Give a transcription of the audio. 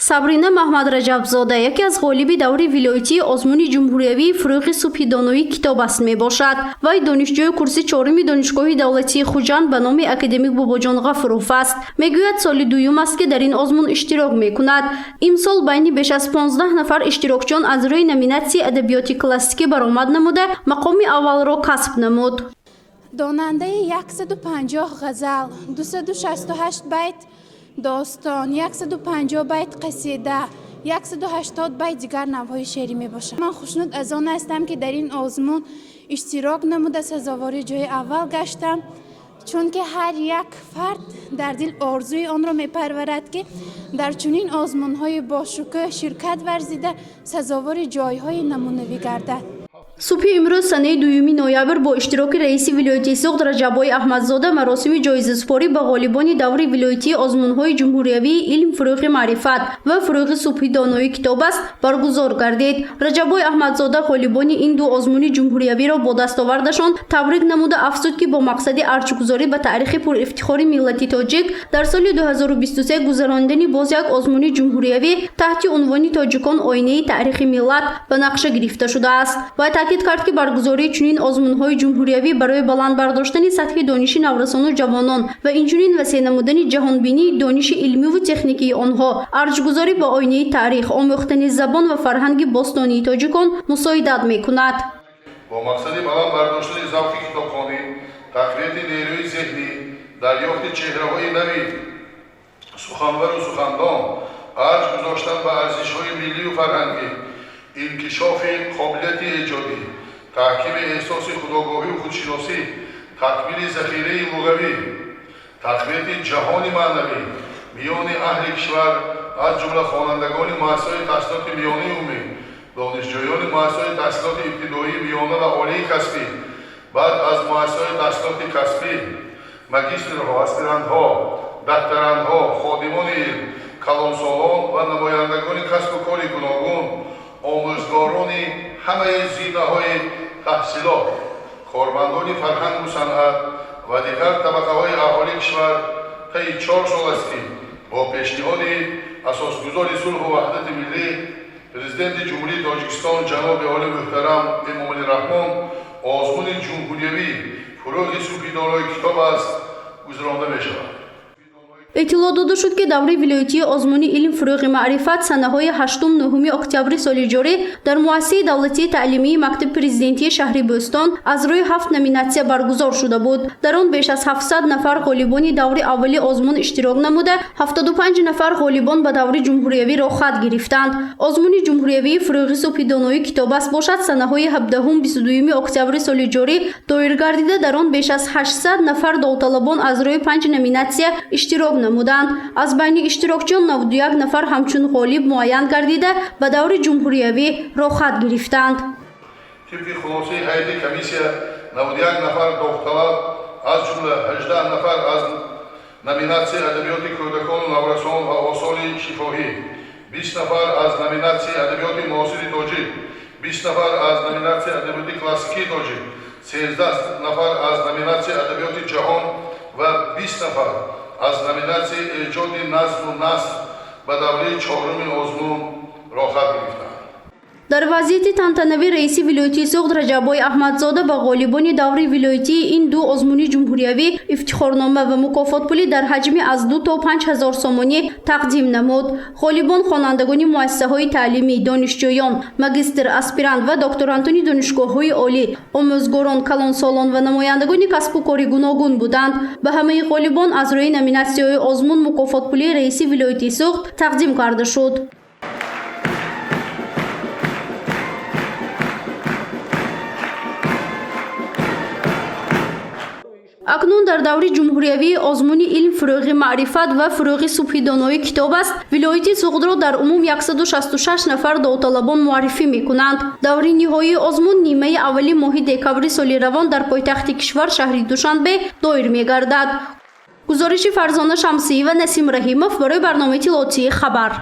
Сабрина Маҳмадраҷабзода яке аз ғолиби даври вилоятии озмуни ҷумҳуриявии «Фурӯғи субҳи доноӣ китоб аст» мебошад. Вай донишҷӯи курси чоруми Донишгоҳи давлатии Хуҷанд ба номи академик Бобоҷон Ғафуров аст. Мегӯяд, соли дуюм аст, ки дар ин озмун иштирок мекунад. Имсол байни беш аз 15 нафар иштирокчиён аз рӯи номинатсияи адабиёти классикӣ баромад намуда, мақоми аввалро касб намуд. Донандаи 150 ғазал, 268 байт достон, 150 байт қасида, 180 байт дигар навъҳои шеърӣ мебошад. Ман хушнуд аз он ҳастам, ки дар ин озмун иштирок намуда, сазовори ҷои аввал гаштам, чунки ҳар як фард дар дил орзуи онро мепарварад, ки дар чунин озмунҳои бошукӯҳ ширкат варзида, сазовори ҷойҳои намунавӣ гардад. Субҳи имрӯз, санаи 2 ноябр, бо иштироки раиси вилояти Суғд Раҷаббой Аҳмадзода маросими ҷоизасупорӣ ба ғолибони даври вилоятии озмунҳои ҷумҳуриявии «Илм фурӯғи маърифат» ва «Фурӯғи субҳи доноӣ китоб аст» баргузор гардид. Раҷаббой Аҳмадзода ғолибони ин ду озмуни ҷумҳуриявиро бо дастовардашон табрик намуда, афзуд, ки бо мақсади арҷгузорӣ ба таърихи пурифтихори миллати тоҷик дар соли 2023 гузаронидани боз як озмуни ҷумҳуриявӣ таҳти унвони «Тоҷикон оинаи таърихи миллат» ба нақша гирифта шудааст. Вай таъкид кард, ки баргузории чунин озмунҳои ҷумҳуриявӣ барои баланд бардоштани сатҳи дониши наврасону ҷавонон ва инчунин васеъ намудани ҷаҳонбинии дониши илмиву техникии онҳо, арҷгузорӣ ба оинаи таърих, омӯхтани забон ва фарҳанги бостонии тоҷикон мусоидат мекунад. Бо мақсади баланд бардоштани завқи китобхонӣ, тақвияти нерӯи зеҳнӣ, дарёфти чеҳраҳои нави суханвару сухандон, арҷ гузоштан ба арзишҳои миллию фарҳангӣ, инкишофи қобилияти эҷодӣ, таҳкими эҳсоси худогоҳию худшиносӣ, такмили захираи луғавӣ, тақвияти ҷаҳони маънавӣ миёни аҳли кишвар, аз ҷумла хонандагони муассисаҳои таҳсилоти миёнаи умумӣ, донишҷӯёни муассисаҳои таҳсилоти ибтидоӣ, миёна ва олии касбӣ, баъд аз муассисаҳои таҳсилоти касбӣ, магистрҳо, аспирантҳо, докторантҳо, ходимони илм, калонсолон ва намояндагони касбу кори гуногун, омӯзгорони ҳамаи зинаҳои таҳсилот, кормандони фарҳангу санъат ва дигар табақаҳои аҳолии кишвар таи 4 сол аст, ки бо пешниҳоди асосгузори сулҳу ваҳдати миллӣ, Президенти Ҷумҳурии Тоҷикистон ҷаноби олӣ муҳтарам Эмомалӣ Раҳмон озмуни ҷумҳуриявӣ «Фурӯғи субҳи донои китоб аст» гузаронда мешавад. Иттилоъ дода шуд, ки даври вилоятии озмуни «Илм фурӯғи маърифат» санаҳои 8-9 октябри соли ҷорӣ дар муассисаи давлатии таълимии мактаби президентии шаҳри Бӯстон аз рӯи ҳафт номинатсия баргузор шуда буд. Дар он беш аз 700 нафар ғолибони даври аввали озмун иштирок намуда, 75 нафар ғолибон ба даври ҷумҳуриявӣ роҳхат гирифтанд. Озмуни ҷумҳуриявии «Фурӯғи субҳи доноӣ китоб аст» бошад, санаҳои 17-22 октябри соли ҷорӣ доир гардида, дар он беш аз 800 нафар довталабон аз рӯи панҷ номинатсия иштирок намуданд. Аз байни иштирокчиён 91 нафар ҳамчун ғолиб муайян гардида, ба даври ҷумҳуриявӣ роҳхат гирифтанд. Тибқи хулосаи ҳайати комиссия, 91 нафар довталаб, аз ҷумла 18 нафар аз номинатсияи адабиёти кӯдакону наврасон ва осори шифоҳӣ, 20 нафар аз номинатсияи адабиёти муосири тоҷик, 20 нафар аз номинатсияи адабиёти классикии тоҷик, 13 нафар аз номинатсияи адабиёти ҷаҳон ва 20 нафар аз номинатсияи эҷоди назму наср ба давраи чоруми озмун роҳхат гирифтанд. Дар вазъияти тантанавӣ раиси вилояти Суғд Раҷаббой Аҳмадзода ба ғолибони даври вилоятии ин ду озмуни ҷумҳуриявӣ ифтихорнома ва мукофотпулӣ дар ҳаҷми аз 2 то 5 ҳазор сомонӣ тақдим намуд. Ғолибон хонандагони муассисаҳои таълимӣ, донишҷӯён, магистр, аспирант ва докторантони донишгоҳҳои олӣ, омӯзгорон, калонсолон ва намояндагони касбу кори гуногун буданд. Ба ҳамаи ғолибон аз рӯи номинатсияҳои озмун мукофотпулии раиси вилояти Суғд тақдим карда шуд. Акнун дар даври ҷумҳуриявии озмуни «Илм фурӯғи маърифат» ва «Фурӯғи субҳи доноӣ китоб аст» вилояти Суғдро дар умум 166 нафар довталабон муаррифӣ мекунанд. Даври ниҳоии озмун нимаи аввали моҳи декабри соли равон дар пойтахти кишвар, шаҳри Душанбе, доир мегардад. Гузориши Фарзона Шамсиева, Насим Раҳимов барои барномаи иттилоотии «Хабар».